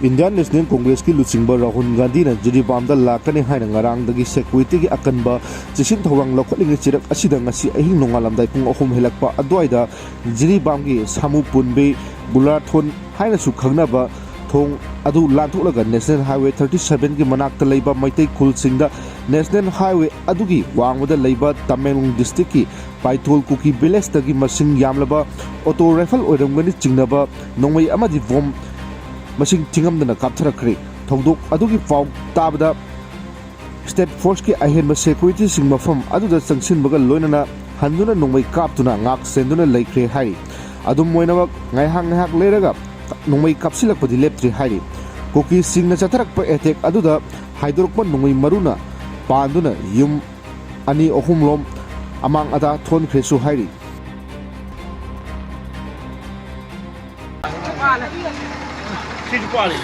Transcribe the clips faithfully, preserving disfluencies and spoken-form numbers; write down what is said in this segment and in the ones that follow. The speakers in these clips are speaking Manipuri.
ꯏꯟꯗꯤꯌꯥꯟ ꯅꯦꯁꯅꯦꯜ ꯀꯣꯡꯒ꯭ꯔꯦꯁꯀꯤ ꯂꯨꯆꯤꯡꯕ ꯔꯥꯍꯨꯜ ꯒꯥꯟꯙꯤꯅ ꯖꯤꯔꯤꯕꯥꯝꯗ ꯂꯥꯛꯀꯅꯤ ꯍꯥꯏꯅ ꯉꯔꯥꯡꯗꯒꯤ ꯁꯦꯀ꯭ꯌꯨꯔꯤꯇꯤꯒꯤ ꯑꯀꯟꯕ ꯆꯦꯛꯁꯤꯟ ꯊꯧꯔꯥꯡ ꯂꯧꯈꯠꯂꯤꯉꯩ ꯆꯩꯔꯛ ꯑꯁꯤꯗ ꯉꯁꯤ ꯑꯍꯤꯡ ꯅꯣꯡꯉꯥꯜꯂꯝꯗꯥꯏ ꯄꯨꯡ ꯑꯍꯨꯝ ꯍꯦꯜꯂꯛꯄ ꯑꯗꯨꯋꯥꯏꯗ ꯖꯤꯔꯤꯕꯥꯝꯒꯤ ꯁꯥꯃꯨ ꯄꯨꯟꯕꯤ ꯕꯨꯂꯥꯊꯣꯟ ꯍꯥꯏꯅꯁꯨ ꯈꯪꯅꯕ ꯊꯣꯡ ꯑꯗꯨ ꯂꯥꯟꯊꯣꯛꯂꯒ ꯅꯦꯁꯅꯦꯜ ꯍꯥꯏꯋꯦ ꯊꯥꯔꯇꯤ ꯁꯚꯦꯟꯒꯤ ꯃꯅꯥꯛꯇ ꯂꯩꯕ ꯃꯩꯇꯩ ꯈꯨꯜꯁꯤꯡꯗ ꯅꯦꯁꯅꯦꯜ ꯍꯥꯏꯋꯦ ꯑꯗꯨꯒꯤ ꯋꯥꯡꯃꯗ ꯂꯩꯕ ꯇꯃꯦꯡꯂꯣꯡ ꯗꯤꯁꯇ꯭ꯔꯤꯛꯀꯤ ꯄꯥꯏꯊꯣꯜ ꯀꯨꯀꯤ ꯚꯤꯂꯦꯖꯇꯒꯤ ꯃꯁꯤꯡ ꯌꯥꯝꯂꯕ ꯑꯣꯇꯣ ꯔꯥꯏꯐꯜ ꯑꯣꯏꯔꯝꯒꯅꯤ ꯆꯤꯡꯅꯕ ꯅꯣꯡꯃꯩ ꯑꯃꯗꯤ ꯕꯣꯝ ꯃꯁꯤꯡ ꯊꯤꯉꯝꯗꯅ ꯀꯥꯞꯊꯔꯛꯈ꯭ꯔꯦ꯫ ꯊꯧꯗꯣꯛ ꯑꯗꯨꯒꯤ ꯄꯥꯎ ꯇꯥꯕꯗ ꯁ꯭ꯇꯦꯠ ꯐꯣꯔꯁꯀꯤ ꯑꯍꯦꯟꯕ ꯁꯦꯀ꯭ꯌꯨꯔꯤꯇꯤꯁꯤꯡ ꯃꯐꯝ ꯑꯗꯨꯗ ꯆꯪꯁꯤꯟꯕꯒ ꯂꯣꯏꯅꯅ ꯍꯟꯗꯨꯅ ꯅꯣꯡꯃꯩ ꯀꯥꯞꯇꯨꯅ ꯉꯥꯛ ꯁꯦꯟꯗꯨꯅ ꯂꯩꯈ꯭ꯔꯦ ꯍꯥꯏꯔꯤ꯫ ꯑꯗꯨꯝ ꯑꯣꯏꯅꯃꯛ ꯉꯥꯏꯍꯥꯛ ꯉꯥꯏꯍꯥꯛ ꯂꯩꯔꯒ ꯅꯣꯡꯃꯩ ꯀꯥꯞꯁꯤꯜꯂꯛꯄꯗꯤ ꯂꯦꯞꯇ꯭ꯔꯤ ꯍꯥꯏꯔꯤ꯫ ꯀꯨꯀꯤꯁꯤꯡꯅ ꯆꯠꯊꯔꯛꯄ ꯑꯦꯇꯦꯛ ꯑꯗꯨꯗ ꯍꯥꯏꯗꯣꯔꯛꯄ ꯅꯣꯡꯃꯩ ꯃꯔꯨꯅ ꯄꯥꯟꯗꯨꯅ ꯌꯨꯝ ꯑꯅꯤ ꯑꯍꯨꯝꯂꯣꯝ ꯑꯃꯥꯡ ꯑꯇꯥ ꯊꯣꯟꯈ꯭ꯔꯦꯁꯨ ꯍꯥꯏꯔꯤ꯫ ꯁꯤꯁꯨ ꯄꯥꯜꯂꯤ꯫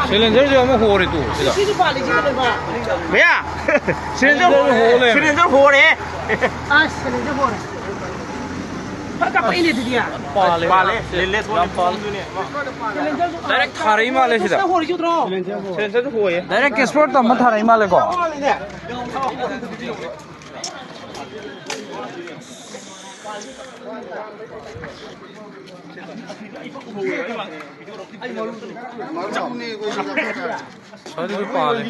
ꯁꯤꯂꯤꯟꯗꯔꯁꯨ ꯑꯃ ꯍꯣꯔꯦ ꯇꯨ ꯁꯤꯗ꯫ ꯁꯤꯁꯨ ꯄꯥꯜꯂꯤ ꯁꯤꯗ ꯂꯩꯕ꯫ ꯃꯌꯥ! ꯁꯤꯂꯤꯟꯗꯔ ꯍꯣꯔꯦ꯫ ꯁꯤꯂꯤꯟꯗꯔ ꯍꯣꯔꯦ꯫ ꯑꯁ ꯁꯤꯂꯤꯟꯗꯔ ꯍꯣꯔꯦ꯫ ꯐꯖ ꯀꯥꯞꯄꯛꯏꯅꯦ ꯑꯗꯨꯗꯤ꯫ ꯄꯥꯜꯂꯦ꯫ ꯄꯥꯜꯂꯦ꯫ ꯁꯤꯂꯤꯟꯗꯔꯁꯨ ꯗꯥꯏꯔꯦꯛ ꯊꯥꯔꯛꯏ ꯃꯥꯜꯂꯦ ꯁꯤꯗ꯫ ꯁꯤꯗ ꯍꯣꯔꯤꯁꯨ ꯅꯠꯇ꯭ꯔꯣ? ꯁꯤꯂꯤꯟꯗꯔꯁꯨ ꯍꯣꯏꯌꯦ꯫ ꯗꯥꯏꯔꯦꯛ ꯀꯦꯁꯄꯣꯔꯠꯇ ꯑꯃ ꯊꯥꯔꯛꯏ ꯃꯥꯜꯂꯦꯀꯣ꯫ ꯁ꯭ꯋꯥꯏꯗꯁꯨ ꯄꯥꯜꯂꯦ꯫